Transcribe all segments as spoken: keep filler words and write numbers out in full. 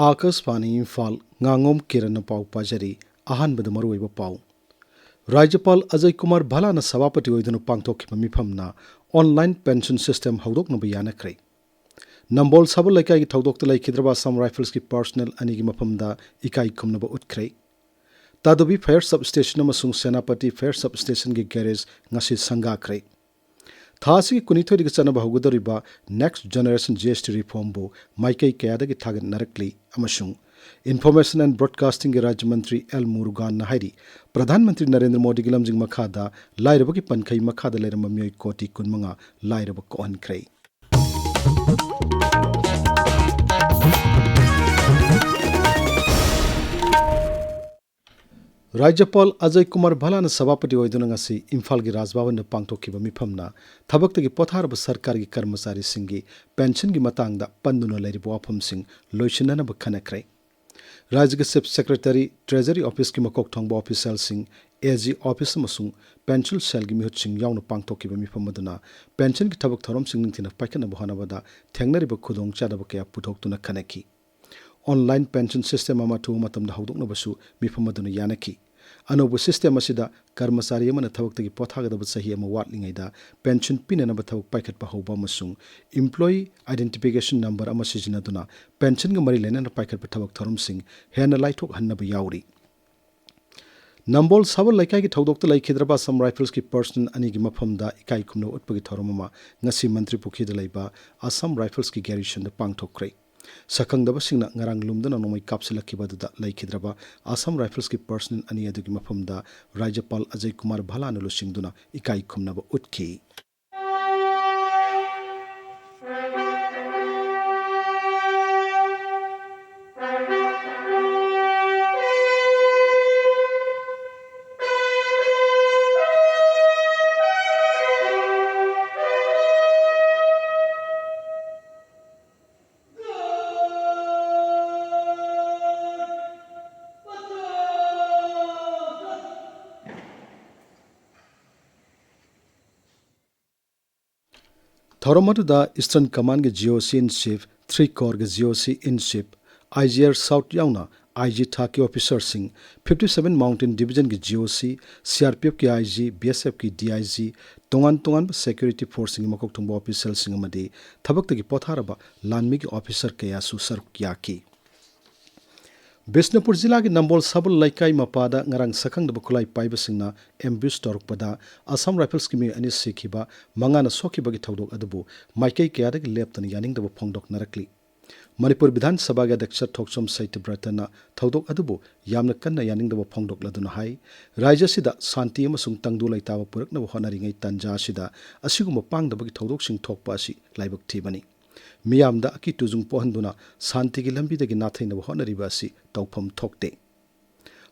ꯑꯥꯀꯥꯁꯕꯥꯅꯤ ꯏꯝꯐꯥꯜ, ꯉꯥꯉꯣꯝ ꯀꯤꯔꯟꯅ ꯄꯥꯎ ꯄꯥꯖꯔꯤ꯫ ꯑꯍꯥꯟꯕꯗ ꯃꯔꯨꯑꯣꯏꯕ ꯄꯥꯎ꯫ ꯔꯥꯖ꯭ꯌꯄꯥꯜ ꯑꯖꯌ ꯀꯨꯃꯥꯔ ꯚꯜꯂꯥꯅ ꯁꯚꯥꯄꯇꯤ ꯑꯣꯏꯗꯨꯅ ꯄꯥꯡꯊꯣꯛꯈꯤꯕ ꯃꯤꯐꯝꯅ online pension system ꯍꯧꯗꯣꯛꯅꯕ ꯌꯥꯅꯈ꯭ꯔꯦ꯫ ꯅꯝꯕꯣꯜ ꯁꯥꯕꯜ ꯂꯩꯀꯥꯏꯒꯤ ꯊꯧꯗꯣꯛꯇ ꯂꯩꯈꯤꯗ꯭ꯔꯕ ꯑꯁꯥꯝ ꯔꯥꯏꯐꯜꯁꯀꯤ personnel ꯑꯅꯤꯒꯤ ꯃꯐꯝꯗ ꯏꯀꯥꯏ ꯈꯨꯝꯅꯕ ꯎꯠꯈ꯭ꯔꯦ꯫ ꯇꯥꯗꯣꯕꯤ fire sub station ꯑꯃꯁꯨꯡ ꯁꯦꯅꯥꯄꯇꯤ fire sub stationꯒꯤ garage ꯉꯁꯤ ꯁꯪꯒꯥꯈ꯭ꯔꯦ꯫ ꯊꯥ ꯑꯁꯤꯒꯤ ꯀꯨꯟꯅꯤꯊꯣꯏꯗꯒꯤ ꯆꯠꯅꯕ ꯍꯧꯒꯗꯧꯔꯤꯕ Next Generation G S T reformꯕꯨ ꯃꯥꯏꯀꯩ ꯀꯌꯥꯗꯒꯤ ꯊꯥꯒꯠꯅꯔꯛꯂꯤ ꯑꯃꯁꯨꯡ Information and Broadcastingꯒꯤ ꯔꯥꯖ꯭ꯌ ꯃꯟꯇ꯭ꯔꯤ ꯑꯦꯜ ꯃꯨꯔꯨꯒꯥꯟꯅ ꯍꯥꯏꯔꯤ, ꯄ꯭ꯔꯙꯥꯟ ꯃꯟꯇ꯭ꯔꯤ ꯅꯔꯦꯟꯗ꯭ꯔ ꯃꯣꯗꯤꯒꯤ ꯂꯝꯖꯤꯡ ꯃꯈꯥꯗ ꯂꯥꯏꯔꯕꯒꯤ ꯄꯟꯈꯩ ꯃꯈꯥꯗ ꯂꯩꯔꯝꯕ ꯃꯤꯑꯣꯏ ꯀꯣꯇꯤ ꯀꯨꯟꯃꯉꯥ ꯂꯥꯏꯔꯕ ꯀꯣꯛꯍꯟꯈ꯭ꯔꯦ꯫ ꯔꯥꯖ꯭ꯌꯄꯥꯜ ꯑꯖꯌ ꯀꯨꯃꯥꯔ ꯚꯜꯂꯥꯅ ꯁꯚꯥꯄꯇꯤ ꯑꯣꯏꯗꯨꯅ ꯉꯁꯤ ꯏꯝꯐꯥꯜꯒꯤ ꯔꯥꯖ ꯚꯕꯟꯗ ꯄꯥꯡꯊꯣꯛꯈꯤꯕ ꯃꯤꯐꯝꯅ ꯊꯕꯛꯇꯒꯤ ꯄꯣꯊꯥꯔꯕ ꯁꯔꯀꯥꯔꯒꯤ ꯀꯔꯃꯆꯥꯔꯤꯁꯤꯡꯒꯤ pensionꯒꯤ ꯃꯇꯥꯡꯗ ꯄꯟꯗꯨꯅ ꯂꯩꯔꯤꯕ ꯋꯥꯐꯝꯁꯤꯡ ꯂꯣꯏꯁꯤꯟꯅꯅꯕ ꯈꯟꯅꯈ꯭ꯔꯦ꯫ ꯔꯥꯖ꯭ꯌꯒꯤ Chief Secretary, Treasury Officeꯀꯤ ꯃꯀꯣꯛ ꯊꯣꯡꯕ officialꯁꯤꯡ, A G Office ꯑꯃꯁꯨꯡ pension cellꯒꯤ ꯃꯤꯍꯨꯠꯁꯤꯡ ꯌꯥꯎꯅ ꯄꯥꯡꯊꯣꯛꯈꯤꯕ ꯃꯤꯐꯝ ꯑꯗꯨꯅ pensionꯒꯤ ꯊꯕꯛ ꯊꯧꯔꯝꯁꯤꯡ ꯅꯤꯡꯊꯤꯅ ꯄꯥꯏꯈꯠꯅꯕ ꯍꯣꯠꯅꯕꯗ ꯊꯦꯡꯅꯔꯤꯕ ꯈꯨꯗꯣꯡꯆꯥꯗꯕ ꯀꯌꯥ ꯄꯨꯊꯣꯛꯇꯨꯅ ꯈꯟꯅꯈꯤ꯫ Online pension system ꯑꯃ ꯑꯊꯨꯕ ꯃꯇꯝꯗ ꯍꯧꯗꯣꯛꯅꯕꯁꯨ ꯃꯤꯐꯝ ꯑꯗꯨꯅ ꯌꯥꯅꯈꯤ꯫ ꯑꯅꯧꯕ system ꯑꯁꯤꯗ ꯀꯔꯃꯆꯥꯔꯤ ꯑꯃꯅ ꯊꯕꯛꯇꯒꯤ ꯄꯣꯊꯥꯒꯗꯕ ꯆꯍꯤ ꯑꯃ ꯋꯥꯠꯂꯤꯉꯩꯗ pension ꯄꯤꯅꯅꯕ ꯊꯕꯛ ꯄꯥꯏꯈꯠꯄ ꯍꯧꯕ ꯑꯃꯁꯨꯡ employee identification number ꯑꯃ ꯁꯤꯖꯤꯟꯅꯗꯨꯅ pensionꯒ ꯃꯔꯤ ꯂꯩꯅꯅ ꯄꯥꯏꯈꯠꯄ ꯊꯕꯛ ꯊꯧꯔꯝꯁꯤꯡ ꯍꯦꯟꯅ ꯂꯥꯏꯊꯣꯛꯍꯟꯅꯕ ꯌꯥꯎꯔꯤ꯫ ꯅꯝꯕꯣꯜ ꯁꯥꯕꯜ ꯂꯩꯀꯥꯏꯒꯤ ꯊꯧꯗꯣꯛꯇ ꯂꯩꯈꯤꯗ꯭ꯔꯕ ꯑꯁꯥꯝ ꯔꯥꯏꯐꯜꯁꯀꯤ personnel ꯑꯅꯤꯒꯤ ꯃꯐꯝꯗ ꯏꯀꯥꯏ ꯈꯨꯝꯅꯕ ꯎꯠꯄꯒꯤ ꯊꯧꯔꯝ ꯑꯃ ꯉꯁꯤ ꯃꯟꯇ꯭ꯔꯤ ꯄꯨꯈ꯭ꯔꯤꯗ ꯂꯩꯕ ꯑꯁꯥꯝ ꯔꯥꯏꯐꯜꯁꯀꯤ garrisonꯗ ꯄꯥꯡꯊꯣꯛꯈ꯭ꯔꯦ꯫ ꯁꯛꯈꯪꯗꯕꯁꯤꯡꯅ ꯉꯔꯥꯡ ꯂꯨꯝꯗꯨꯅ ꯅꯣꯡꯃꯩ ꯀꯥꯞꯁꯤꯜꯂꯛꯈꯤꯕ ꯑꯗꯨꯗ ꯂꯩꯈꯤꯗ꯭ꯔꯕ ꯑꯁꯥꯝ ꯔꯥꯏꯐꯜꯁꯀꯤ personnel ꯑꯅꯤ ꯑꯗꯨꯒꯤ ꯃꯐꯝꯗ ꯔꯥꯖ꯭ꯌꯄꯥꯜ ꯑꯖꯌ ꯀꯨꯃꯥꯔ ꯚꯜꯂꯥꯅ ꯂꯨꯆꯤꯡꯗꯨꯅ ꯏꯀꯥꯏ ꯈꯨꯝꯅꯕ ꯎꯠꯈꯤ꯫ ꯊꯧꯔꯝ ꯑꯗꯨꯗ Eastern Commandꯒꯤ G O C in Chief, Three Corps ꯒꯤ G O C in Chief, I G R south ꯌꯥꯎꯅ ꯑꯥꯏ ꯖꯤ ꯊꯥꯛꯀꯤ ꯑꯣꯐꯤꯁꯥꯔꯁꯤꯡ, ꯐꯤꯐꯇꯤ ꯁꯚꯦꯟ ꯃꯥꯎꯟꯇꯦꯟ ꯗꯤꯕꯤꯖꯟꯒꯤ G O C, C R P ꯑꯦꯐꯀꯤ ꯑꯥꯏ ꯖꯤ, ꯕꯤ ꯑꯦꯁ ꯑꯦꯐꯀꯤ D I G, ꯇꯣꯉꯥꯟ ꯇꯣꯉꯥꯟꯕ security ꯐꯣꯔꯁꯁꯤꯡꯒꯤ ꯃꯀꯣꯛ ꯊꯣꯡꯕ ꯑꯣꯐꯤꯁꯥꯔꯁꯤꯡ ꯑꯃꯗꯤ ꯊꯕꯛꯇꯒꯤ ꯄꯣꯊꯥꯔꯕ ꯂꯥꯟꯃꯤꯒꯤ ꯑꯣꯐꯤꯁꯥꯔ ꯀꯌꯥꯁꯨ ꯁꯔꯨꯛ ꯌꯥꯈꯤ꯫ ꯕꯤꯁꯅꯨꯄꯨꯔ ꯖꯤꯂꯥꯒꯤ ꯅꯝꯕꯣꯜ ꯁꯥꯕꯜ ꯂꯩꯀꯥꯏ ꯃꯄꯥꯗ ꯉꯔꯥꯡ ꯁꯛꯈꯪꯗꯕ ꯈꯨꯠꯂꯥꯏ ꯄꯥꯏꯕꯁꯤꯡꯅ ꯑꯦꯝꯕ꯭ꯌꯨꯁ ꯇꯧꯔꯛꯄꯗ ꯑꯁꯥꯝ ꯔꯥꯏꯐꯜꯁꯀꯤ ꯃꯤꯑꯣꯏ ꯑꯅꯤ ꯁꯤꯈꯤꯕ, ꯃꯉꯥꯅ ꯁꯣꯛꯈꯤꯕꯒꯤ ꯊꯧꯗꯣꯛ ꯑꯗꯨꯕꯨ ꯃꯥꯏꯀꯩ ꯀꯌꯥꯗꯒꯤ ꯂꯦꯞꯇꯅ ꯌꯥꯅꯤꯡꯗꯕ ꯐꯣꯡꯗꯣꯛꯅꯔꯛꯂꯤ꯫ ꯃꯅꯤꯄꯨꯔ ꯕꯤꯙꯥꯟ ꯁꯚꯥꯒꯤ ꯑꯗ꯭ꯌꯛꯁ ꯊꯣꯛꯆꯣꯝ ꯁꯇ꯭ꯌꯕ꯭ꯔꯇꯅ ꯊꯧꯗꯣꯛ ꯑꯗꯨꯕꯨ ꯌꯥꯝꯅ ꯀꯟꯅ ꯌꯥꯅꯤꯡꯗꯕ ꯐꯣꯡꯗꯣꯛꯂꯗꯨꯅ ꯍꯥꯏ, ꯔꯥꯖ꯭ꯌ ꯑꯁꯤꯗ ꯁꯥꯟꯇꯤ ꯑꯃꯁꯨꯡ ꯇꯪꯗꯨ ꯂꯩꯇꯥꯕ ꯄꯨꯔꯛꯅꯕ ꯍꯣꯠꯅꯔꯤꯉꯩ ꯇꯥꯟꯖꯥ ꯑꯁꯤꯗ ꯑꯁꯤꯒꯨꯝꯕ ꯄꯥꯡꯗꯕꯒꯤ ꯊꯧꯗꯣꯛꯁꯤꯡ ꯊꯣꯛꯄ ꯑꯁꯤ ꯂꯥꯏꯕꯛ ꯊꯤꯕꯅꯤ꯫ ꯃꯤꯌꯥꯝꯗ ꯑꯀꯤ ꯇꯨꯖꯨꯡ ꯄꯣꯛꯍꯟꯗꯨꯅ ꯁꯥꯟꯇꯤꯒꯤ ꯂꯝꯕꯤꯗꯒꯤ ꯅꯥꯊꯩꯅꯕ ꯍꯣꯠꯅꯔꯤꯕ ꯑꯁꯤ ꯇꯧꯐꯝ ꯊꯣꯛꯇꯦ꯫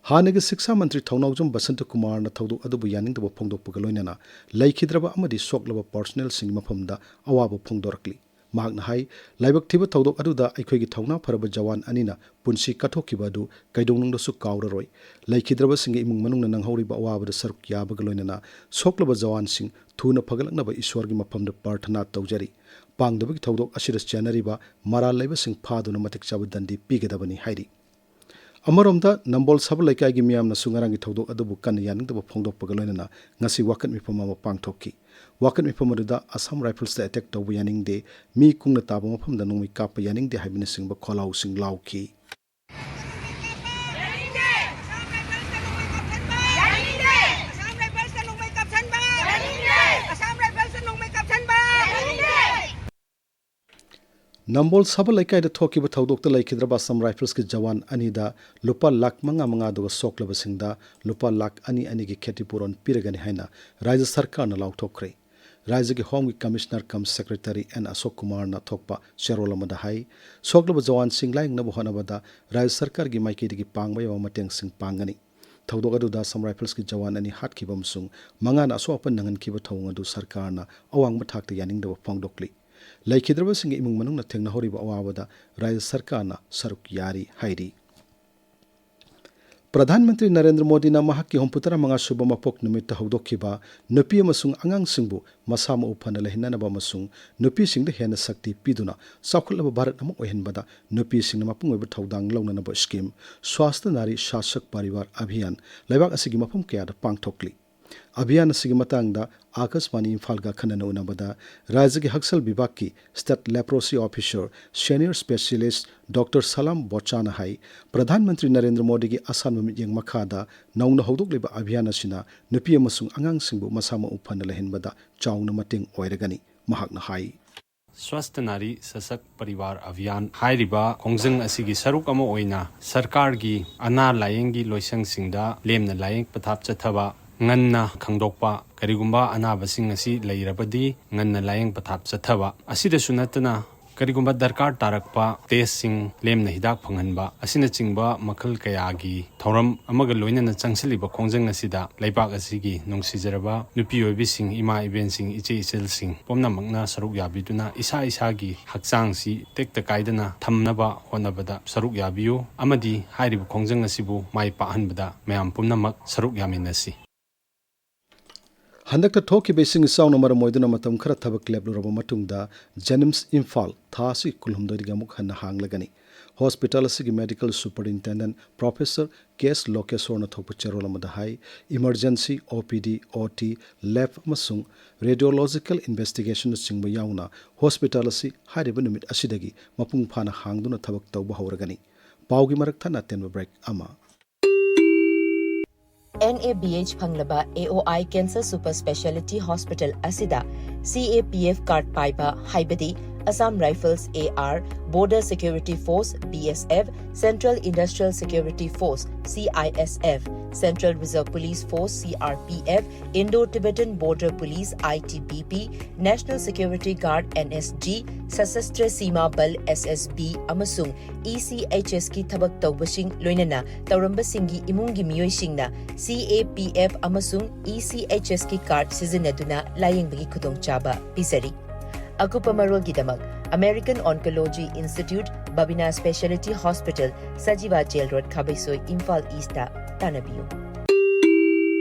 ꯍꯥꯟꯅꯒꯤ ꯁꯤꯛꯁꯥ ꯃꯟꯇ꯭ꯔꯤ ꯊꯧꯅꯥꯎꯖꯝ ꯕꯁꯟꯇ ꯀꯨꯃꯥꯔꯅ ꯊꯧꯗꯣꯛ ꯑꯗꯨꯕꯨ ꯌꯥꯅꯤꯡꯗꯕ ꯐꯣꯡꯗꯣꯛꯄꯒ ꯂꯣꯏꯅꯅ ꯂꯩꯈꯤꯗ꯭ꯔꯕ ꯑꯃꯗꯤ ꯁꯣꯛꯂꯕ ꯄꯔꯁꯣꯅꯦꯜꯁꯤꯡꯒꯤ ꯃꯐꯝꯗ ꯑꯋꯥꯕ ꯐꯣꯡꯗꯣꯔꯛꯂꯤ꯫ ꯃꯍꯥꯛꯅ ꯍꯥꯏ, ꯂꯥꯏꯕꯛ ꯊꯤꯕ ꯊꯧꯗꯣꯛ ꯑꯗꯨꯗ ꯑꯩꯈꯣꯏꯒꯤ ꯊꯧꯅꯥ ꯐꯔꯕ ꯖꯋꯥꯟ ꯑꯅꯤꯅ ꯄꯨꯟꯁꯤ ꯀꯠꯊꯣꯛꯈꯤꯕ ꯑꯗꯨ ꯀꯩꯗꯧꯅꯨꯡꯗꯁꯨ ꯀꯥꯎꯔꯔꯣꯏ꯫ ꯂꯩꯈꯤꯗ꯭ꯔꯕꯁꯤꯡꯒꯤ ꯏꯃꯨꯡ ꯃꯅꯨꯡꯅ ꯅꯪꯍꯧꯔꯤꯕ ꯑꯋꯥꯕꯗ ꯁꯔꯨꯛ ꯌꯥꯕꯒ ꯂꯣꯏꯅꯅ ꯁꯣꯛꯂꯕ ꯖꯋꯥꯟꯁꯤꯡ ꯊꯨꯅ ꯐꯒꯠꯂꯛꯅꯕ ꯏꯁ꯭ꯋꯔꯒꯤ ꯃꯐꯝꯗ ꯄ꯭ꯔꯥꯔꯊꯅꯥ ꯇꯧꯖꯔꯤ꯫ ꯄꯥꯡꯗꯕꯒꯤ ꯊꯧꯗꯣꯛ ꯑꯁꯤꯗ ꯆꯦꯟꯅꯔꯤꯕ ꯃꯔꯥꯜ ꯂꯩꯕꯁꯤꯡ ꯐꯥꯗꯨꯅ ꯃꯇꯤꯛ ꯆꯥꯕ ꯗꯟꯗꯤ ꯄꯤꯒꯗꯕꯅꯤ ꯍꯥꯏꯔꯤ꯫ ꯑꯃꯔꯣꯝꯗ, ꯅꯝꯕꯣꯜ ꯁꯥꯕꯜ ꯂꯩꯀꯥꯏꯒꯤ ꯃꯤꯌꯥꯝꯅꯁꯨ ꯉꯔꯥꯡꯒꯤ ꯊꯧꯗꯣꯛ ꯑꯗꯨꯕꯨ ꯀꯟꯅ ꯌꯥꯅꯤꯡꯗꯕ ꯐꯣꯡꯗꯣꯛꯄꯒ ꯂꯣꯏꯅꯅ ꯉꯁꯤ ꯋꯥꯀꯠ ꯃꯤꯐꯝ ꯑꯃ ꯄꯥꯡꯊꯣꯛꯈꯤ꯫ ꯋꯥꯀꯠ ꯃꯤꯐꯝ ꯑꯗꯨꯗ ꯑꯁꯥꯝ ꯔꯥꯏꯐꯜꯁꯇ ꯑꯦꯇꯦꯛ ꯇꯧꯕ ꯌꯥꯅꯤꯡꯗꯦ, ꯃꯤ ꯀꯨꯡꯅ ꯇꯥꯕ ꯃꯐꯝꯗ ꯅꯣꯡꯃꯩ ꯀꯥꯞꯄ ꯌꯥꯅꯤꯡꯗꯦ ꯍꯥꯏꯕꯅꯆꯤꯡꯕ ꯈꯣꯜꯂꯥꯎꯁꯤꯡ ꯂꯥꯎꯈꯤ꯫ ꯅꯝꯕꯣꯜ ꯁꯥꯕꯜ ꯂꯩꯀꯥꯏꯗ ꯊꯣꯛꯈꯤꯕ ꯊꯧꯗꯣꯛꯇ ꯂꯩꯈꯤꯗ꯭ꯔꯕ ꯑꯁꯥꯝ ꯔꯥꯏꯐꯜꯁꯀꯤ ꯖꯋꯥꯟ ꯑꯅꯤꯗ ꯂꯨꯄꯥ ꯂꯥꯈ ꯃꯉꯥ ꯃꯉꯥ, ꯑꯗꯨꯒ ꯁꯣꯛꯂꯕꯁꯤꯡꯗ ꯂꯨꯄꯥ ꯂꯥꯈ ꯑꯅꯤ ꯑꯅꯤꯒꯤ ꯈꯦꯇꯤꯄꯨꯔꯣꯟ ꯄꯤꯔꯒꯅꯤ ꯍꯥꯏꯅ ꯔꯥꯖ꯭ꯌ ꯁꯔꯀꯥꯔꯅ ꯂꯥꯎꯊꯣꯛꯈ꯭ꯔꯦ꯫ ꯔꯥꯖ꯭ꯌꯒꯤ ꯍꯣꯝꯒꯤ ꯀꯃꯤꯁꯅꯔ ꯀꯝ ꯁꯦꯀ꯭ꯔꯦꯇꯔꯤ ꯑꯦꯟ ꯑꯁꯣꯛ ꯀꯨꯃꯥꯔꯅ ꯊꯣꯛꯄ ꯆꯦꯔꯣꯜ ꯑꯃꯗ ꯍꯥꯏ, ꯁꯣꯛꯂꯕ ꯖꯋꯥꯟꯁꯤꯡ ꯂꯥꯌꯦꯡꯅꯕ ꯍꯣꯠꯅꯕꯗ ꯔꯥꯖ꯭ꯌ ꯁꯔꯀꯥꯔꯒꯤ ꯃꯥꯏꯀꯩꯗꯒꯤ ꯄꯥꯡꯕ ꯌꯥꯕ ꯃꯇꯦꯡꯁꯤꯡ ꯄꯥꯡꯒꯅꯤ꯫ ꯊꯧꯗꯣꯛ ꯑꯗꯨꯗ ꯑꯁꯥꯝ ꯔꯥꯏꯐꯜꯁꯀꯤ ꯖꯋꯥꯟ ꯑꯅꯤ ꯍꯥꯠꯈꯤꯕ ꯑꯃꯁꯨꯡ ꯃꯉꯥꯅ ꯑꯁꯣꯛ ꯑꯄꯟ ꯅꯪꯍꯟꯈꯤꯕ ꯊꯧꯑꯣꯡ ꯑꯗꯨ ꯁꯔꯀꯥꯔꯅ ꯑꯋꯥꯡꯕ ꯊꯥꯛꯇ ꯌꯥꯅꯤꯡꯗꯕ ꯐꯣꯡꯗꯣꯛꯂꯤ꯫ ꯂꯩꯈꯤꯗ꯭ꯔꯕꯁꯤꯡꯒꯤ ꯏꯃꯨꯡ ꯃꯅꯨꯡꯅ ꯊꯦꯡꯅꯍꯧꯔꯤꯕ ꯑꯋꯥꯕꯗ ꯔꯥꯖ꯭ꯌ ꯁꯔꯀꯥꯔꯅ ꯁꯔꯨꯛ ꯌꯥꯔꯤ ꯍꯥꯏꯔꯤ꯫ ꯄ꯭ꯔꯙꯥꯟ ꯃꯟꯇ꯭ꯔꯤ ꯅꯔꯦꯟꯗ꯭ꯔ ꯃꯣꯗꯤꯅ ꯃꯍꯥꯛꯀꯤ ꯍꯨꯝꯐꯨꯇꯔꯥ ꯃꯉꯥ ꯁꯨꯕ ꯃꯄꯣꯛ ꯅꯨꯃꯤꯠꯇ ꯍꯧꯗꯣꯛꯈꯤꯕ ꯅꯨꯄꯤ ꯑꯃꯁꯨꯡ ꯑꯉꯥꯡꯁꯤꯡꯕꯨ ꯃꯁꯥ ꯃꯎ ꯐꯅ ꯂꯩꯍꯟꯅꯅꯕ ꯑꯃꯁꯨꯡ ꯅꯨꯄꯤꯁꯤꯡꯗ ꯍꯦꯟꯅ ꯁꯛꯇꯤ ꯄꯤꯗꯨꯅ ꯆꯥꯎꯈꯠꯂꯕ ꯚꯥꯔꯠ ꯑꯃ ꯑꯣꯏꯍꯟꯕꯗ ꯅꯨꯄꯤꯁꯤꯡꯅ ꯃꯄꯨꯡ ꯑꯣꯏꯕ ꯊꯧꯗꯥꯡ ꯂꯧꯅꯅꯕ ꯁ꯭ꯀꯤꯝ ꯁ꯭ꯋꯥꯁꯊ ꯅꯥꯔꯤ ꯁꯥꯁꯛ ꯄꯔꯤꯋꯥꯔ ꯑꯚꯤꯌꯥꯟ ꯂꯩꯕꯥꯛ ꯑꯁꯤꯒꯤ ꯃꯐꯝ ꯀꯌꯥꯗ ꯄꯥꯡꯊꯣꯛꯂꯤ꯫ ꯑꯚꯤꯌꯥꯟ ꯑꯁꯤꯒꯤ ꯃꯇꯥꯡꯗ ꯑꯥꯀꯥꯁꯕꯥꯅꯤ ꯏꯝꯐꯥꯜꯒ ꯑꯈꯟꯅꯅ ꯎꯅꯕꯗ ꯔꯥꯖ꯭ꯌꯒꯤ ꯍꯛꯁꯦꯜ ꯕꯤꯚꯥꯒꯀꯤ state leprosy officer, senior specialist doctor Salam ꯕꯣꯆꯥꯅ ꯍꯥꯏ, ꯄ꯭ꯔꯙꯥꯟ ꯃꯟꯇ꯭ꯔꯤ ꯅꯔꯦꯟꯗ꯭ꯔ ꯃꯣꯗꯤꯒꯤ ꯑꯁꯥꯟꯕ ꯃꯤꯠꯌꯦꯡ ꯃꯈꯥꯗ ꯅꯧꯅ ꯍꯧꯗꯣꯛꯂꯤꯕ ꯑꯚꯤꯌꯥꯟ ꯑꯁꯤꯅ ꯅꯨꯄꯤ ꯑꯃꯁꯨꯡ ꯑꯉꯥꯡꯁꯤꯡꯕꯨ ꯃꯁꯥ ꯃꯎ ꯐꯅ ꯂꯩꯍꯟꯕꯗ ꯆꯥꯎꯅ ꯃꯇꯦꯡ ꯑꯣꯏꯔꯒꯅꯤ꯫ ꯃꯍꯥꯛꯅ ꯍꯥꯏ, ꯁ꯭ꯋꯥꯁꯊ ꯅꯥꯔꯤ ꯁꯁꯛ ꯄꯔꯤꯋꯥꯔ ꯑꯚꯤꯌꯥꯟ ꯍꯥꯏꯔꯤꯕ ꯈꯣꯡꯖꯪ ꯑꯁꯤꯒꯤ ꯁꯔꯨꯛ ꯑꯃ ꯑꯣꯏꯅ ꯁꯔꯀꯥꯔꯒꯤ ꯑꯅꯥ ꯂꯥꯌꯦꯡꯒꯤ ꯂꯣꯏꯁꯪꯁꯤꯡꯗ ꯂꯦꯝꯅ ꯂꯥꯌꯦꯡ ꯄꯊꯥꯞ ꯆꯠꯊꯕ, ꯉꯟꯅ ꯈꯪꯗꯣꯛꯄ, ꯀꯔꯤꯒꯨꯝꯕ ꯑꯅꯥꯕꯁꯤꯡ ꯑꯁꯤ ꯂꯩꯔꯕꯗꯤ ꯉꯟꯅ ꯂꯥꯌꯦꯡ ꯄꯊꯥꯞ ꯆꯠꯊꯕ, ꯑꯁꯤꯗꯁꯨ ꯅꯠꯇꯅ ꯀꯔꯤꯒꯨꯝꯕ ꯗꯔꯀꯥꯔ ꯇꯥꯔꯛꯄ ꯇꯦꯁꯁꯤꯡ, ꯂꯦꯝꯅ ꯍꯤꯗꯥꯛ ꯐꯪꯍꯟꯕ ꯑꯁꯤꯅꯆꯤꯡꯕ ꯃꯈꯜ ꯀꯌꯥꯒꯤ ꯊꯧꯔꯝ ꯑꯃꯒ ꯂꯣꯏꯅꯅ ꯆꯪꯁꯤꯜꯂꯤꯕ ꯈꯣꯡꯖꯪ ꯑꯁꯤꯗ ꯂꯩꯕꯥꯛ ꯑꯁꯤꯒꯤ ꯅꯨꯡꯁꯤꯖꯔꯕ ꯅꯨꯄꯤ ꯑꯣꯏꯕꯤꯁꯤꯡ, ꯏꯃꯥ ꯏꯕꯦꯟꯁꯤꯡ, ꯏꯆꯦ ꯏꯆꯜꯁꯤꯡ ꯄꯨꯝꯅꯃꯛꯅ ꯁꯔꯨꯛ ꯌꯥꯕꯤꯗꯨꯅ ꯏꯁꯥ ꯏꯁꯥꯒꯤ ꯍꯛꯆꯥꯡꯁꯤ ꯇꯦꯛꯇ ꯀꯥꯏꯗꯅ ꯊꯝꯅꯕ ꯍꯣꯠꯅꯕꯗ ꯁꯔꯨꯛ ꯌꯥꯕꯤꯌꯨ ꯑꯃꯗꯤ ꯍꯥꯏꯔꯤꯕ ꯈꯣꯡꯖꯪ ꯑꯁꯤꯕꯨ ꯃꯥꯏ ꯄꯥꯛꯍꯟꯕꯗ ꯃꯌꯥꯝ ꯄꯨꯝꯅꯃꯛ ꯁꯔꯨꯛ ꯌꯥꯃꯤꯟꯅꯁꯤ꯫ ꯍꯟꯗꯛꯇ ꯊꯣꯛꯈꯤꯕ ꯏꯁꯤꯡ ꯏꯆꯥꯎꯅ ꯃꯔꯝ ꯑꯣꯏꯗꯨꯅ ꯃꯇꯝ ꯈꯔ ꯊꯕꯛ ꯂꯦꯞꯂꯨꯔꯕ ꯃꯇꯨꯡꯗ JNIMS ꯏꯝꯐꯥꯜ ꯊꯥ ꯑꯁꯤ ꯀꯨꯟꯍꯨꯝꯗꯣꯏꯗꯒꯤ ꯑꯃꯨꯛ ꯍꯟꯅ ꯍꯥꯡꯂꯒꯅꯤ꯫ ꯍꯣꯁꯄꯤꯇꯥꯜ ꯑꯁꯤꯒꯤ ꯃꯦꯗꯤꯀꯦꯜ ꯁꯨꯄꯔꯤꯟꯇꯦꯟꯗꯦꯟꯠ ꯄ꯭ꯔꯣꯐꯦꯁꯔ ꯀꯦ ꯑꯦꯁ ꯂꯣꯀꯦꯁꯣꯔꯅ ꯊꯣꯛꯄ ꯆꯦꯔꯣꯜ ꯑꯃꯗ ꯍꯥꯏ, ꯏꯃꯔꯖꯦꯟꯁꯤ, ꯑꯣ ꯄꯤ ꯗꯤ, ꯑꯣ ꯇꯤ, ꯂꯦꯕ ꯑꯃꯁꯨꯡ ꯔꯦꯗꯤꯑꯣꯂꯣꯖꯤꯀꯦꯜ ꯏꯟꯚꯦꯁꯇꯤꯒꯦꯁꯟꯅꯆꯤꯡꯕ ꯌꯥꯎꯅ ꯍꯣꯁꯄꯤꯇꯥꯜ ꯑꯁꯤ ꯍꯥꯏꯔꯤꯕ ꯅꯨꯃꯤꯠ ꯑꯁꯤꯗꯒꯤ ꯃꯄꯨꯡ ꯐꯥꯅ ꯍꯥꯡꯗꯨꯅ ꯊꯕꯛ ꯇꯧꯕ ꯍꯧꯔꯒꯅꯤ꯫ ꯄꯥꯎꯒꯤ ꯃꯔꯛ ꯊꯠꯅ ꯑꯇꯦꯟꯕ ꯕ꯭ꯔꯦꯛ ꯑꯃ꯫ ꯑꯦꯟ ꯑꯦ ꯕꯤ ꯑꯩꯆ ꯐꯪꯂꯕ ꯑꯦ ꯑꯣ ꯑꯥꯏ Cancer Super Speciality Hospital ꯑꯁꯤꯗ C A P F card ꯄꯥꯏꯕ, ꯍꯥꯏꯕꯗꯤ Assam Rifles, A R, Border Security Force, B S F, Central Industrial Security Force, C I S F, Central Reserve Police Force, C R P F, Indo-Tibetan Border Police, I T B P, National Security Guard, N S G, Sashastra Seema Bal, S S B, ꯑꯃꯁꯨꯡ E C H S ꯀꯤ ꯊꯕꯛ ꯇꯧꯕꯁꯤꯡ, ꯂꯣꯏꯅꯅ ꯇꯧꯔꯝꯕꯁꯤꯡꯒꯤ ꯏꯃꯨꯡꯒꯤ ꯃꯤꯑꯣꯏꯁꯤꯡꯅ C A P F ꯑꯃꯁꯨꯡ E C H S ꯀꯤ card ꯁꯤꯖꯤꯟꯅꯗꯨꯅ ꯂꯥꯌꯦꯡꯕꯒꯤ ꯈꯨꯗꯣꯡꯆꯥꯕ ꯄꯤꯖꯔꯤ꯫ ꯑꯀꯨꯞꯄ ꯃꯔꯣꯜꯒꯤꯗꯃꯛ American Oncology Institute, ꯕꯕꯤꯅꯥ speciality hospital, Sajiwa jail road, Khabeisoi, Imphal east ꯇꯥꯟꯅꯕꯤꯌꯨ꯫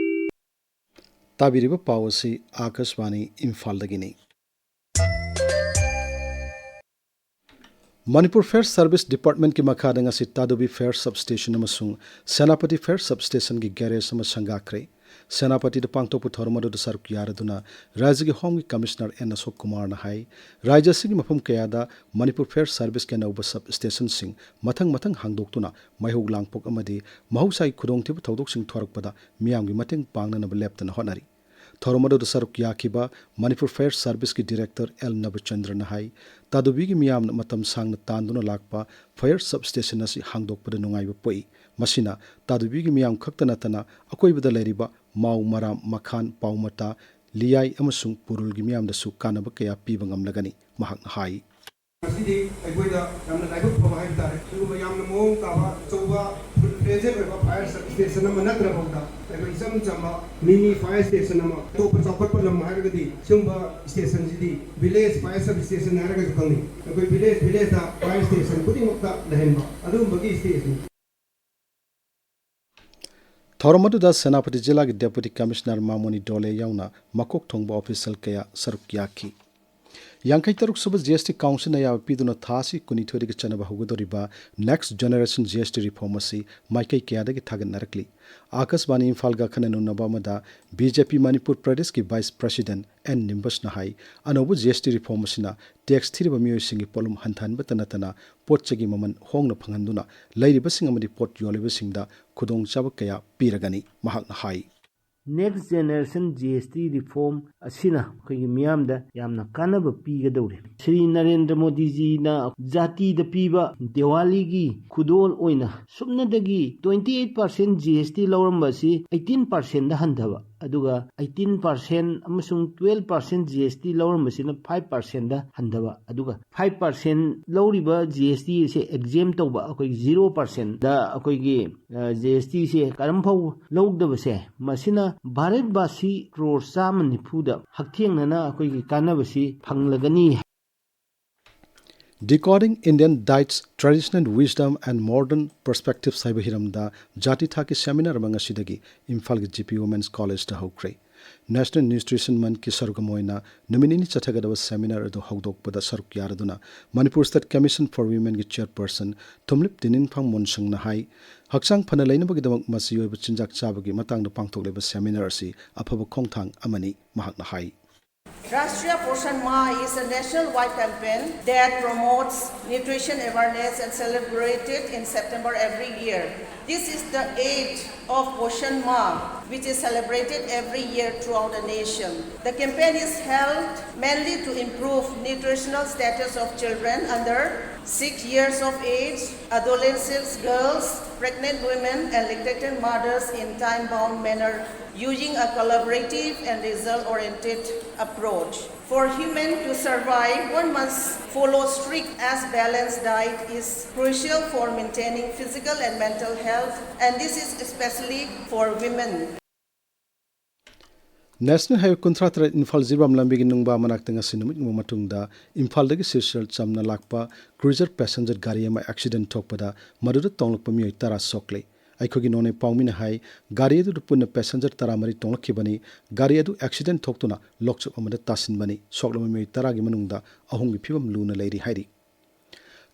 ꯇꯥꯕꯤꯔꯤꯕ ꯄꯥꯎ ꯑꯁꯤ ꯑꯥꯀꯥꯁꯕꯥꯅꯤ ꯏꯝꯐꯥꯜꯗꯒꯤꯅꯤ꯫ ꯃꯅꯤꯄꯨꯔ ꯐꯥꯌꯔ ꯁꯔꯚꯤꯁ ꯗꯤꯄꯥꯔꯠꯃꯦꯟꯠꯀꯤ ꯃꯈꯥꯗ ꯉꯁꯤ ꯇꯥꯗꯨꯕꯤ ꯐꯥꯌꯔ ꯁꯕ ꯁ꯭ꯇꯦꯁꯟ ꯑꯃꯁꯨꯡ ꯁꯦꯅꯥꯄꯇꯤ ꯐꯥꯌꯔ ꯁꯕ ꯁ꯭ꯇꯦꯁꯟꯒꯤ ꯒꯦꯔꯦꯖ ꯑꯃ ꯁꯪꯒꯥꯈ꯭ꯔꯦ꯫ ꯁꯦꯅꯥꯄꯇꯤꯗ ꯄꯥꯡꯊꯣꯛꯄ ꯊꯧꯔꯝ ꯑꯗꯨꯗ ꯁꯔꯨꯛ ꯌꯥꯔꯗꯨꯅ ꯔꯥꯖ꯭ꯌꯒꯤ ꯍꯣꯝꯒꯤ ꯀꯃꯤꯁꯅꯔ ꯑꯦꯟ ꯑꯁꯣꯛ ꯀꯨꯃꯥꯔꯅ ꯍꯥꯏ, ꯔꯥꯖ꯭ꯌ ꯑꯁꯤꯒꯤ ꯃꯐꯝ ꯀꯌꯥꯗ ꯃꯅꯤꯄꯨꯔ ꯐꯥꯌꯔ ꯁꯔꯚꯤꯁꯀꯤ ꯑꯅꯧꯕ ꯁꯕ ꯁ꯭ꯇꯦꯁꯟꯁꯤꯡ ꯃꯊꯪ ꯃꯊꯪ ꯍꯥꯡꯗꯣꯛꯇꯨꯅ ꯃꯩꯍꯧ ꯂꯥꯡꯄꯣꯛ ꯑꯃꯗꯤ ꯃꯍꯧꯁꯥꯒꯤ ꯈꯨꯗꯣꯡꯊꯤꯕ ꯊꯧꯗꯣꯛꯁꯤꯡ ꯊꯣꯔꯛꯄꯗ ꯃꯤꯌꯥꯝꯒꯤ ꯃꯇꯦꯡ ꯄꯥꯡꯅꯅꯕ ꯂꯦꯞꯇꯅ ꯍꯣꯠꯅꯔꯤ꯫ ꯊꯧꯔꯝ ꯑꯗꯨꯗ ꯁꯔꯨꯛ ꯌꯥꯈꯤꯕ ꯃꯅꯤꯄꯨꯔ ꯐꯥꯌꯔ ꯁꯔꯚꯤꯁꯀꯤ ꯗꯤꯔꯦꯛꯇꯔ ꯑꯦꯜ ꯅꯕꯆꯟꯗ꯭ꯔꯅ ꯍꯥꯏ, ꯇꯥꯗꯨꯕꯤꯒꯤ ꯃꯤꯌꯥꯝꯅ ꯃꯇꯝ ꯁꯥꯡꯅ ꯇꯥꯟꯗꯨꯅ ꯂꯥꯛꯄ ꯐꯥꯌꯔ ꯁꯕ ꯁ꯭ꯇꯦꯁꯟ ꯑꯁꯤ ꯍꯥꯡꯗꯣꯛꯄꯗ ꯅꯨꯡꯉꯥꯏꯕ ꯄꯣꯛꯏ꯫ ꯃꯁꯤꯅ ꯇꯥꯗꯨꯕꯤꯒꯤ ꯃꯤꯌꯥꯝ ꯈꯛꯇ ꯅꯠꯇꯅ ꯑꯀꯣꯏꯕꯗ ꯂꯩꯔꯤꯕ ꯃꯥꯎ, ꯃꯔꯥꯝ, ꯃꯈꯥꯟ, ꯄꯥꯎꯃꯇꯥ, ꯂꯤꯌꯥꯏ ꯑꯃꯁꯨꯡ ꯄꯨꯔꯨꯜꯒꯤ ꯃꯤꯌꯥꯝꯗꯁꯨ ꯀꯥꯟꯅꯕ ꯀꯌꯥ ꯄꯤꯕ ꯉꯝꯂꯒꯅꯤ꯫ ꯃꯍꯥꯛꯅ ꯍꯥꯏ꯫ ꯉꯁꯤꯗꯤ ꯑꯩꯈꯣꯏꯗ ꯌꯥꯝꯅ ꯂꯥꯏꯕꯛ ꯐꯕ ꯍꯥꯏꯕ ꯇꯥꯔꯦ꯫ ꯑꯗꯨꯒꯨꯝꯕ ꯌꯥꯝꯅ ꯃꯑꯣꯡ ꯇꯥꯕ, ꯑꯆꯧꯕ, ꯐꯨꯜ ꯐ꯭ꯂꯦꯖꯦꯗ ꯑꯣꯏꯕ ꯐꯥꯌꯔ ꯁꯕ ꯁ꯭ꯇꯦꯁꯟ ꯑꯃ ꯅꯠꯇ꯭ꯔꯕ ꯐꯥꯎꯗ ꯑꯩꯈꯣꯏ ꯏꯆꯝ ꯆꯝꯕ ꯃꯤꯅꯤ ꯐꯥꯌꯔ ꯁ꯭ꯇꯦꯁꯟ ꯑꯃ, ꯑꯇꯣꯞꯄ ꯆꯥꯎꯈꯠꯄ ꯂꯝ ꯍꯥꯏꯔꯒꯗꯤ ꯁꯤꯒꯨꯝꯕ ꯁ꯭ꯇꯦꯁꯟꯁꯤꯗꯤ ꯚꯤꯂꯦꯖ ꯐꯥꯌꯔ ꯁꯕ ꯁ꯭ꯇꯦꯁꯟ ꯍꯥꯏꯔꯒꯁꯨ ꯈꯪꯅꯩ꯫ ꯑꯩꯈꯣꯏ ꯚꯤꯂꯦꯖ ꯚꯤꯂꯦꯖꯇ ꯐꯥꯌꯔ ꯁ꯭ꯇꯦꯁꯟ ꯈꯨꯗꯤꯡꯃꯛꯇ ꯂꯩꯍꯟꯕ ꯑꯗꯨꯒꯨꯝꯕꯒꯤ ꯁ꯭ꯇꯦꯖꯅꯤ꯫ ꯊꯧꯔꯝ ꯑꯗꯨꯗ ꯁꯦꯅꯥꯄꯇꯤ ꯖꯤꯂꯥꯒꯤ ꯗꯦꯄꯨꯇꯤ ꯀꯃꯤꯁꯅꯔ ꯃꯥꯃꯣꯅꯤ ꯗꯣꯂꯦ ꯌꯥꯎꯅ ꯃꯀꯣꯛ ꯊꯣꯡꯕ ꯑꯣꯐꯤꯁꯤꯌꯦꯜ ꯀꯌꯥ ꯁꯔꯨꯛ ꯌꯥꯈꯤ꯫ ꯌꯥꯡꯈꯩ ꯇꯔꯨꯛ ꯁꯨꯕ ꯖꯤ ꯑꯦꯁ ꯇꯤ ꯀꯥꯎꯟꯁꯤꯜꯅ ꯑꯌꯥꯕ ꯄꯤꯗꯨꯅ ꯊꯥ ꯑꯁꯤ ꯀꯨꯟꯅꯤꯊꯣꯏꯗꯒꯤ ꯆꯠꯅꯕ ꯍꯧꯒꯗꯧꯔꯤꯕ ꯅꯦꯛꯁ ꯖꯦꯅꯦꯔꯦꯁꯟ ꯖꯤ ꯑꯦꯁ ꯇꯤ ꯔꯤꯐꯣꯔꯝ ꯑꯁꯤ ꯃꯥꯏꯀꯩ ꯀꯌꯥꯗꯒꯤ ꯊꯥꯒꯠꯅꯔꯛꯂꯤ꯫ ꯑꯥꯀꯥꯁꯕꯥꯅꯤ ꯏꯝꯐꯥꯜꯒ ꯑꯈꯟꯅ ꯅꯨꯡꯅꯕ ꯑꯃꯗ ꯕꯤ ꯖꯦ ꯄꯤ ꯃꯅꯤꯄꯨꯔ ꯄ꯭ꯔꯗꯦꯁꯀꯤ ꯚꯥꯏꯁ ꯄ꯭ꯔꯁꯤꯗꯦꯟꯠ ꯑꯦꯟ ꯅꯤꯝꯕꯁꯅ ꯍꯥꯏ, ꯑꯅꯧꯕ ꯖꯤ ꯑꯦꯁ ꯇꯤ ꯔꯤꯐꯣꯔꯝ ꯑꯁꯤꯅ ꯇꯦꯛꯁ ꯊꯤꯔꯤꯕ ꯃꯤꯑꯣꯏꯁꯤꯡꯒꯤ ꯄꯣꯠꯂꯨꯝ ꯍꯟꯊꯍꯟꯕꯇ ꯅꯠꯇꯅ ꯄꯣꯠ ꯆꯩꯒꯤ ꯃꯃꯜ ꯍꯣꯡꯅ ꯐꯪꯍꯟꯗꯨꯅ ꯂꯩꯔꯤꯕꯁꯤꯡ ꯑꯃꯗꯤ ꯄꯣꯠ ꯌꯣꯜꯂꯤꯕꯁꯤꯡꯗ ꯈꯨꯗꯣꯡꯆꯥꯕ ꯀꯌꯥ ꯄꯤꯔꯒꯅꯤ꯫ ꯃꯍꯥꯛꯅ ꯍꯥꯏ꯫ ꯅꯦꯛꯁ ꯖꯦꯅꯦꯔꯦꯁꯟ ꯖꯤ ꯑꯦꯁ ꯇꯤ ꯔꯤꯐꯣꯔꯝ ꯑꯁꯤꯅ ꯑꯩꯈꯣꯏꯒꯤ ꯃꯤꯌꯥꯝꯗ ꯌꯥꯝꯅ ꯀꯥꯟꯅꯕ ꯄꯤꯒꯗꯧꯔꯤ꯫ ꯁ꯭ꯔꯤ ꯅꯔꯦꯟꯗ꯭ꯔ ꯃꯣꯗꯤꯖꯤꯅ ꯖꯥꯇꯤꯗ ꯄꯤꯕ ꯗꯤꯋꯥꯂꯤꯒꯤ ꯈꯨꯗꯣꯜ ꯑꯣꯏꯅ ꯁꯨꯞꯅꯗꯒꯤ ꯇ꯭ꯋꯦꯟꯇꯤ ꯑꯩꯠ ꯄꯥꯔꯁꯦꯟ ꯖꯤ ꯑꯦꯁ ꯇꯤ ꯂꯧꯔꯝꯕ ꯑꯁꯤ ꯑꯩꯠꯇꯤꯟ ꯄꯥꯔꯁꯦꯟꯗ ꯍꯟꯊꯕ, ꯑꯗꯨꯒ ꯑꯩꯠꯇꯤꯟ ꯄꯥꯔꯁꯦꯟ ꯑꯃꯁꯨꯡ ꯇ꯭ꯋꯦꯜꯞ ꯄꯥꯔꯁꯦꯟ ꯖꯤ ꯑꯦꯁ ꯇꯤ ꯂꯧꯔꯝꯕꯁꯤꯅ ꯐꯥꯏꯚ ꯄꯥꯔꯁꯦꯟꯗ ꯍꯟꯊꯕ, ꯑꯗꯨꯒ ꯐꯥꯏꯚ ꯄꯥꯔꯁꯦꯟ ꯂꯧꯔꯤꯕ ꯖꯤ ꯑꯦꯁ ꯇꯤ ꯑꯁꯦ ꯑꯦꯛꯖꯦꯝ ꯇꯧꯕ, ꯑꯩꯈꯣꯏꯒꯤ ꯖꯤꯔꯣ ꯄꯥꯔꯁꯦꯟꯗ ꯑꯩꯈꯣꯏꯒꯤ ꯖꯤ ꯑꯦꯁ ꯇꯤꯁꯦ ꯀꯔꯝꯐꯥꯎ ꯂꯧꯗꯕꯁꯦ, ꯃꯁꯤꯅ ꯚꯥꯔꯠꯕꯥꯁꯤ ꯀ꯭ꯔꯣꯔ ꯆꯥꯝꯃ ꯅꯤꯐꯨꯗ ꯍꯛꯊꯦꯡꯅꯅ ꯑꯩꯈꯣꯏꯒꯤ ꯀꯥꯟꯅꯕꯁꯤ ꯐꯪꯂꯒꯅꯤ꯫ Decoding Indian Diets, Traditional Wisdom and Modern Perspectives ꯍꯥꯏꯕ ꯍꯤꯔꯝꯗ ꯖꯥꯇꯤ ꯊꯥꯛꯀꯤ ꯁꯦꯃꯤꯅꯥꯔ ꯑꯃ ꯉꯁꯤꯗꯒꯤ ꯏꯝꯐꯥꯜꯒꯤ G P Women's Collegeꯇ ꯍꯧꯈ꯭ꯔꯦ꯫ National Nutrition Monthꯀꯤ ꯁꯔꯨꯛ ꯑꯃ ꯑꯣꯏꯅ ꯅꯨꯃꯤꯠ ꯅꯤꯅꯤ ꯆꯠꯊꯒꯗꯕ ꯁꯦꯃꯤꯅꯥꯔ ꯑꯗꯨ ꯍꯧꯗꯣꯛꯄꯗ ꯁꯔꯨꯛ ꯌꯥꯔꯗꯨꯅ Manipur State Commission for Womenꯒꯤ chairperson ꯊꯨꯝꯂꯤꯞ ꯇꯤꯅꯤꯡꯐꯥꯡ ꯃꯣꯟꯁꯪꯅ ꯍꯥꯏ, ꯍꯛꯆꯥꯡ ꯐꯅ ꯂꯩꯅꯕꯒꯤꯗꯃꯛ ꯃꯆꯤ ꯑꯣꯏꯕ ꯆꯤꯟꯖꯥꯛ ꯆꯥꯕꯒꯤ ꯃꯇꯥꯡꯗ ꯄꯥꯡꯊꯣꯛꯂꯤꯕ ꯁꯦꯃꯤꯅꯥꯔ ꯑꯁꯤ ꯑꯐꯕ ꯈꯣꯡꯊꯥꯡ ꯑꯃꯅꯤ꯫ ꯃꯍꯥꯛꯅ ꯍꯥꯏ, Rashtriya Poshan Maah is a nationwide campaign that promotes nutrition awareness and celebrated in September every year. This is the eighth of Poshan Maah, which is celebrated every year throughout the nation. The campaign is held mainly to improve nutritional status of children under six years of age, adolescents, girls, pregnant women, and lactating mothers in time-bound manner using a collaborative and result-oriented approach. For human to survive, one must follow strict as balanced diet is crucial for maintaining physical and mental health, and this is especially for women. National Highway ꯀꯨꯟꯊ꯭ꯔꯥ ꯇꯔꯦꯠ ꯏꯝꯐꯥꯜ ꯖꯤꯔꯤꯕꯥꯝ ꯂꯝꯕꯤꯒꯤ ꯅꯨꯡꯕꯥ ꯃꯅꯥꯛꯇ ꯉꯁꯤ ꯅꯨꯃꯤꯠ ꯌꯨꯡꯕ ꯃꯇꯨꯡꯗ ꯏꯝꯐꯥꯜꯗꯒꯤ ꯁꯤꯜꯆꯔ ꯆꯝꯅ ꯂꯥꯛꯄ cruiser passenger ꯒꯥꯔꯤ ꯑꯃ accident ꯊꯣꯛꯄꯗ ꯃꯗꯨꯗ ꯇꯣꯡꯂꯛꯄ ꯃꯤꯑꯣꯏ ꯇꯔꯥ ꯁꯣꯛꯂꯦ꯫ ꯑꯩꯈꯣꯏꯒꯤ ꯅꯣꯅꯦ ꯄꯥꯎꯃꯤꯅ ꯍꯥꯏ, ꯒꯥꯔꯤ ꯑꯗꯨꯗ ꯄꯨꯟꯅ passenger ꯇꯔꯥꯃꯔꯤ ꯇꯣꯡꯂꯛꯈꯤꯕꯅꯤ꯫ ꯒꯥꯔꯤ ꯑꯗꯨ accident ꯊꯣꯛꯇꯨꯅ ꯂꯣꯛꯆꯨꯞ ꯑꯃꯗ ꯇꯥꯁꯤꯟꯕꯅꯤ꯫ ꯁꯣꯛꯂꯕ ꯃꯤꯑꯣꯏ ꯇꯔꯥꯒꯤ ꯃꯅꯨꯡꯗ ꯑꯍꯨꯝꯒꯤ ꯐꯤꯕꯝ ꯂꯨꯅ ꯂꯩꯔꯤ ꯍꯥꯏꯔꯤ꯫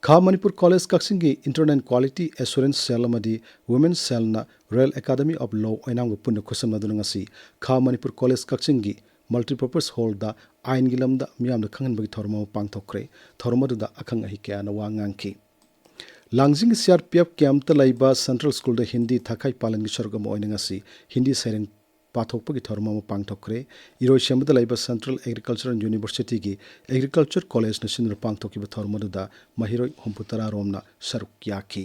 ꯈꯥ ꯃꯅꯤꯄꯨꯔ ꯀꯣꯂꯦꯖ ꯀꯛꯆꯤꯡꯒꯤ Internal Quality Assurance Cell ꯑꯃꯗꯤ Women Cellꯅ Royal Academy of Law ꯑꯣꯏꯅꯥꯝꯒ ꯄꯨꯟꯅ ꯈꯨꯠꯁꯝꯅꯗꯨꯅ ꯉꯁꯤ ꯈꯥ ꯃꯅꯤꯄꯨꯔ ꯀꯣꯂꯦꯖ ꯀꯛꯆꯤꯡꯒꯤ Multipurpose Hallꯗ ꯑꯥꯏꯟꯒꯤ ꯂꯝꯗ ꯃꯤꯌꯥꯝꯗ ꯈꯪꯍꯟꯕꯒꯤ ꯊꯧꯔꯝ ꯑꯃ ꯄꯥꯡꯊꯣꯛꯈ꯭ꯔꯦ꯫ ꯊꯧꯔꯝ ꯑꯗꯨꯗ ꯑꯈꯪ ꯑꯍꯩ ꯀꯌꯥꯅ ꯋꯥ ꯉꯥꯡꯈꯤ꯫ ꯂꯥꯡꯖꯤꯡꯒꯤ C R P F campꯇ ꯂꯩꯕ Central Schoolꯗ ꯍꯤꯟꯗꯤ ꯊꯥꯈꯥꯏ ꯄꯥꯂꯟꯒꯤ ꯁꯔꯨꯛ ꯑꯃ ꯑꯣꯏꯅ ꯉꯁꯤ ꯍꯤꯟꯗꯤ ꯁꯩꯔꯦꯡ ꯄꯥꯊꯣꯛꯄꯒꯤ ꯊꯧꯔꯝ ꯑꯃ ꯄꯥꯡꯊꯣꯛꯈ꯭ꯔꯦ꯫ ꯏꯔꯣꯏꯁꯦꯝꯕꯗ ꯂꯩꯕ Central Agricultural Universityꯒꯤ Agriculture Collegeꯅ ꯁꯤꯟꯗꯨꯅ ꯄꯥꯡꯊꯣꯛꯈꯤꯕ ꯊꯧꯔꯝ ꯑꯗꯨꯗ ꯃꯍꯩꯔꯣꯏ ꯍꯨꯝꯐꯨꯇꯔꯥ ꯔꯣꯝꯅ ꯁꯔꯨꯛ ꯌꯥꯈꯤ꯫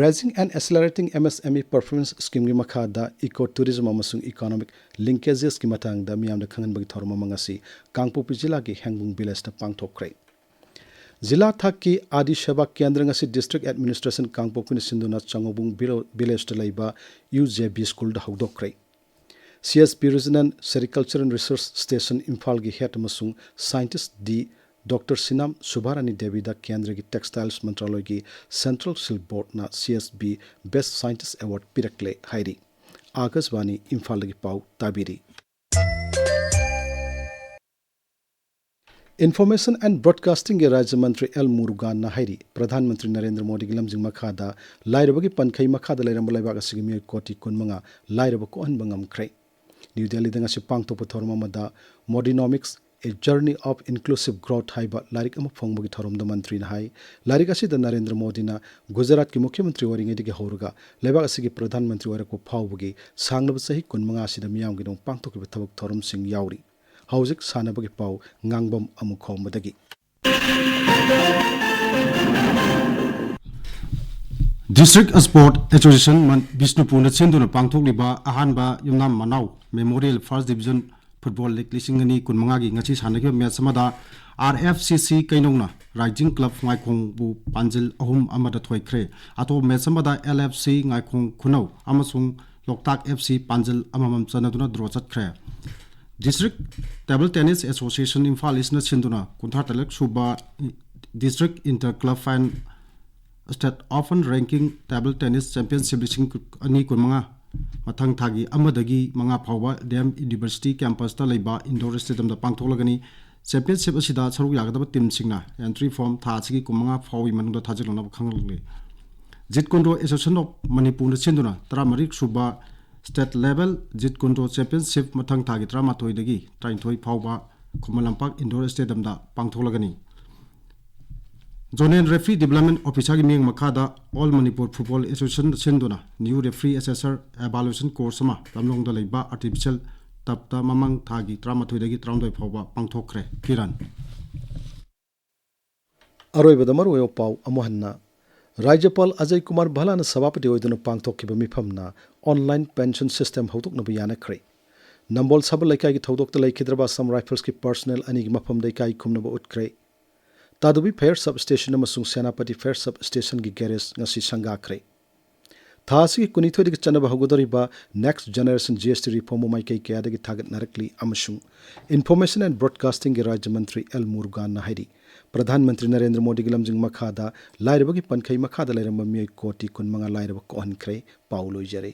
Raising and Accelerating M S M E Performance Schemeꯒꯤ ꯃꯈꯥꯗ Eco Tourism ꯑꯃꯁꯨꯡ Economic Linkagesꯀꯤ ꯃꯇꯥꯡꯗ ꯃꯤꯌꯥꯝꯗ ꯈꯪꯍꯟꯕꯒꯤ ꯊꯧꯔꯝ ꯑꯃ ꯉꯁꯤ ꯀꯥꯡꯄꯣꯛꯄꯤ ꯖꯤꯂꯥꯒꯤ ꯍꯦꯡꯕꯨꯡ Villageꯇ ꯄꯥꯡꯊꯣꯛꯈ꯭ꯔꯦ꯫ ꯖꯤꯂꯥ ꯊꯥꯛꯀꯤ ꯑꯥꯗꯤ ꯁꯦꯕꯥ ꯀꯦꯟꯗ꯭ꯔ ꯉꯁꯤ District Administration ꯀꯥꯡꯄꯣꯛꯄꯤꯅ ꯁꯤꯟꯗꯨꯅ ꯆꯥꯉꯧꯕꯨꯡ ꯚꯤꯂꯣ-, Villageꯇ ꯂꯩꯕ U J B Schoolꯗ ꯍꯧꯗꯣꯛꯈ꯭ꯔꯦ꯫ C S P Regional Sericulture and Research Station ꯏꯝꯐꯥꯜꯒꯤ head ꯑꯃꯁꯨꯡ scientist D doctor Sinam Subharani ꯗꯦꯕꯤꯗ ꯀꯦꯟꯗ꯭ꯔꯒꯤ ꯇꯦꯛꯁꯇꯥꯏꯜꯁ ꯃꯟꯇ꯭ꯔꯥꯂꯣꯏꯒꯤ ꯁꯦꯟꯇ꯭ꯔꯦꯜ ꯁꯤꯜꯛ ꯕꯣꯔꯗꯅ C S B best scientist award ꯄꯤꯔꯛꯂꯦ ꯍꯥꯏꯔꯤ꯫ ꯑꯥꯀꯥꯁꯕꯥꯅꯤ ꯏꯝꯐꯥꯜꯗꯒꯤ ꯄꯥꯎ ꯇꯥꯕꯤꯔꯤ꯫ Information and Broadcastingꯒꯤ ꯔꯥꯖ꯭ꯌ ꯃꯟꯇ꯭ꯔꯤ ꯑꯦꯜ ꯃꯨꯔꯨꯒꯥꯟꯅ ꯍꯥꯏꯔꯤ, ꯄ꯭ꯔꯙꯥꯟ ꯃꯟꯇ꯭ꯔꯤ ꯅꯔꯦꯟꯗ꯭ꯔ ꯃꯣꯗꯤꯒꯤ ꯂꯝꯖꯤꯡ ꯃꯈꯥꯗ ꯂꯥꯏꯔꯕꯒꯤ ꯄꯟꯈꯩ ꯃꯈꯥꯗ ꯂꯩꯔꯝꯕ ꯂꯩꯕꯥꯛ ꯑꯁꯤꯒꯤ ꯃꯤꯑꯣꯏ ꯀꯣꯇꯤ ꯀꯨꯟꯃꯉꯥ ꯂꯥꯏꯔꯕ ꯀꯣꯛꯍꯟꯕ ꯉꯝꯈ꯭ꯔꯦ꯫ ꯅ꯭ꯌꯨ ꯗꯦꯜꯂꯤꯗ ꯉꯁꯤ ꯄꯥꯡꯊꯣꯛꯄ ꯊꯧꯔꯝ ꯑꯃꯗ Modinomics, A Journey of Inclusive Growth ꯍꯥꯏꯕ ꯂꯥꯏꯔꯤꯛ ꯑꯃ ꯐꯣꯡꯕꯒꯤ ꯊꯧꯔꯝꯗ ꯃꯟꯇ꯭ꯔꯤꯅ ꯍꯥꯏ, ꯂꯥꯏꯔꯤꯛ ꯑꯁꯤꯗ ꯅꯔꯦꯟꯗ꯭ꯔ ꯃꯣꯗꯤꯅ ꯒꯨꯖꯔꯥꯠꯀꯤ ꯃꯨꯈ꯭ꯌ ꯃꯟꯇ꯭ꯔꯤ ꯑꯣꯏꯔꯤꯉꯩꯗꯒꯤ ꯍꯧꯔꯒ ꯂꯩꯕꯥꯛ ꯑꯁꯤꯒꯤ ꯄ꯭ꯔꯙꯥꯟ ꯃꯟꯇ꯭ꯔꯤ ꯑꯣꯏꯔꯛꯄ ꯐꯥꯎꯕꯒꯤ ꯁꯥꯡꯂꯕ ꯆꯍꯤ ꯀꯨꯟꯃꯉꯥ ꯑꯁꯤꯗ ꯃꯤꯌꯥꯝꯒꯤꯗꯃꯛ ꯄꯥꯡꯊꯣꯛꯈꯤꯕ ꯊꯕꯛ ꯊꯧꯔꯝꯁꯤꯡ ꯌꯥꯎꯔꯤ꯫ ꯍꯧꯖꯤꯛ ꯁꯥꯟꯅꯕꯒꯤ ꯄꯥꯎ ꯉꯥꯡꯕꯝ ꯑꯃꯨꯈꯣꯝꯕꯗꯒꯤ꯫ District Sport Association ꯃꯟ-, ꯕꯤꯁꯅꯨꯄꯨꯔꯅ ꯁꯤꯟꯗꯨꯅ ꯄꯥꯡꯊꯣꯛꯂꯤꯕ ꯑꯍꯥꯟꯕ ꯌꯨꯝꯅꯥꯝ ꯃꯅꯥꯎ Memorial First Division Football League ꯂꯤꯁꯤꯡ ꯑꯅꯤ ꯀꯨꯟꯃꯉꯥꯒꯤ ꯉꯁꯤ ꯁꯥꯟꯅꯈꯤꯕ ꯃꯦꯠꯆ ꯑꯃꯗ ꯑꯥꯔ ꯑꯦꯐ ꯁꯤ ꯁꯤ ꯀꯩꯅꯧꯅ Rising Club ꯉꯥꯏꯈꯣꯡꯕꯨ ꯄꯥꯟꯖꯤꯜ ꯑꯍꯨꯝ ꯑꯃꯗ ꯊꯣꯏꯈ꯭ꯔꯦ꯫ ꯑꯇꯣꯞꯄ ꯃꯦꯠꯆ ꯑꯃꯗ ꯑꯦꯜ ꯑꯦꯐ ꯁꯤ ꯉꯥꯏꯈꯣꯡ ꯈꯨꯅꯧ ꯑꯃꯁꯨꯡ ꯂꯣꯛꯇꯥꯛ ꯑꯦꯐ ꯁꯤ ꯄꯥꯟꯖꯤꯜ ꯑꯃꯃꯝ ꯆꯟꯅꯗꯨꯅ ꯗ꯭ꯔꯣ ꯆꯠꯈ꯭ꯔꯦ꯫ District Table Tennis Association Imphal ꯏꯁꯅ ꯁꯤꯟꯗꯨꯅ ꯀꯨꯟꯊ꯭ꯔꯥ ꯇꯔꯦꯠ ꯁꯨꯕ District Inter Club and State Open Ranking Table Tennis Championship ꯂꯤꯁꯤꯡ ꯑꯅꯤ ꯀꯨꯟꯃꯉꯥ ꯃꯊꯪ ꯊꯥꯒꯤ ꯑꯃꯗꯒꯤ ꯃꯉꯥ ꯐꯥꯎꯕ ꯗꯤ ꯑꯦꯝ University campusꯇ ꯂꯩꯕ indoor stadiumꯗ ꯄꯥꯡꯊꯣꯛꯂꯒꯅꯤ꯫ Championship ꯑꯁꯤꯗ ꯁꯔꯨꯛ ꯌꯥꯒꯗꯕ ꯇꯤꯝꯁꯤꯡꯅ entry form ꯊꯥ ꯑꯁꯤꯒꯤ ꯀꯨꯟꯃꯉꯥ ꯐꯥꯎꯒꯤ ꯃꯅꯨꯡꯗ ꯊꯥꯖꯤꯜꯂꯛꯅꯕ ꯈꯪꯍꯜꯂꯤ꯫ Jeet Kune Do Association of ꯃꯅꯤꯄꯨꯔꯅ ꯁꯤꯟꯗꯨꯅ ꯇꯔꯥꯃꯔꯤ ꯁꯨꯕ State Level Jeet Kune Do Championship ꯃꯊꯪ ꯊꯥꯒꯤ ꯇꯔꯥꯃꯥꯊꯣꯏꯗꯒꯤ ꯇꯔꯥꯅꯤꯊꯣꯏ ꯐꯥꯎꯕ Khuman Lampak Indoor Stadiumꯗ ꯄꯥꯡꯊꯣꯛꯂꯒꯅꯤ꯫ Zonal Referee Development Officerꯒꯤ ꯃꯤꯠꯌꯦꯡ ꯃꯈꯥꯗ All Manipur Football Association ꯁꯤꯟꯗꯨꯅ New Referee Assessor Evaluation Course ꯑꯃ ꯇꯃꯦꯡꯂꯣꯡꯗ ꯂꯩꯕ Artificial Turfꯇ ꯃꯃꯥꯡ ꯊꯥꯒꯤ ꯇꯔꯥꯃꯥꯊꯣꯏꯗꯒꯤ ꯇꯔꯥꯍꯨꯝꯗꯣꯏ ꯐꯥꯎꯕ ꯄꯥꯡꯊꯣꯛꯈ꯭ꯔꯦ꯫ ꯀꯤꯔꯟ꯫ ꯑꯔꯣꯏꯕꯗ ꯃꯔꯨꯑꯣꯏꯕ ꯄꯥꯎ ꯑꯃꯨꯛ ꯍꯟꯅ꯫ ꯔꯥꯖ꯭ꯌꯄꯥꯜ ꯑꯖꯌ ꯀꯨꯃꯥꯔ ꯚꯜꯂꯥꯅ ꯁꯚꯥꯄꯇꯤ ꯑꯣꯏꯗꯨꯅ ꯄꯥꯡꯊꯣꯛꯈꯤꯕ ꯃꯤꯐꯝꯅ online pension system ꯍꯧꯗꯣꯛꯅꯕ ꯌꯥꯅꯈ꯭ꯔꯦ꯫ ꯅꯝꯕꯣꯜ ꯁꯕꯜ ꯂꯩꯀꯥꯏꯒꯤ ꯊꯧꯗꯣꯛꯇ ꯂꯩꯈꯤꯗ꯭ꯔꯕ Assam Riflesꯀꯤ personnel ꯑꯅꯤꯒꯤ ꯃꯐꯝꯗ ꯏꯀꯥꯏ ꯈꯨꯝꯅꯕ ꯎꯠꯈ꯭ꯔꯦ꯫ ꯇꯥꯗꯨꯕꯤ Fire Sub Station ꯑꯃꯁꯨꯡ ꯁꯦꯅꯥꯄꯇꯤ Fire Sub Stationꯒꯤ garage ꯉꯁꯤ ꯁꯪꯒꯥꯈ꯭ꯔꯦ꯫ ꯊꯥ ꯑꯁꯤꯒꯤ ꯀꯨꯟꯅꯤꯊꯣꯏꯗꯒꯤ ꯆꯠꯅꯕ ꯍꯧꯒꯗꯧꯔꯤꯕ Next Generation G S T reform ꯃꯥꯏꯀꯩ ꯀꯌꯥꯗꯒꯤ ꯊꯥꯒꯠꯅꯔꯛꯂꯤ ꯑꯃꯁꯨꯡ Information and Broadcasting ꯒꯤ ꯔꯥꯖ꯭ꯌ ꯃꯟꯇ꯭ꯔꯤ ꯑꯦꯜ ꯃꯨꯔꯨꯒꯥꯟꯅ ꯍꯥꯏꯔꯤ, ꯄ꯭ꯔꯙꯥꯟ ꯃꯟꯇ꯭ꯔꯤ ꯅꯔꯦꯟꯗ꯭ꯔ ꯃꯣꯗꯤꯒꯤ ꯂꯝꯖꯤꯡ ꯃꯈꯥꯗ ꯂꯥꯏꯔꯕꯒꯤ ꯄꯟꯈꯩ ꯃꯈꯥꯗ ꯂꯩꯔꯝꯕ ꯃꯤꯑꯣꯏ ꯀꯣꯇꯤ ꯀꯨꯟꯃꯉꯥ ꯂꯥꯏꯔꯕ ꯀꯣꯛꯍꯟꯈ꯭ꯔꯦ꯫ ꯄꯥꯎ ꯂꯣꯏꯖꯔꯦ꯫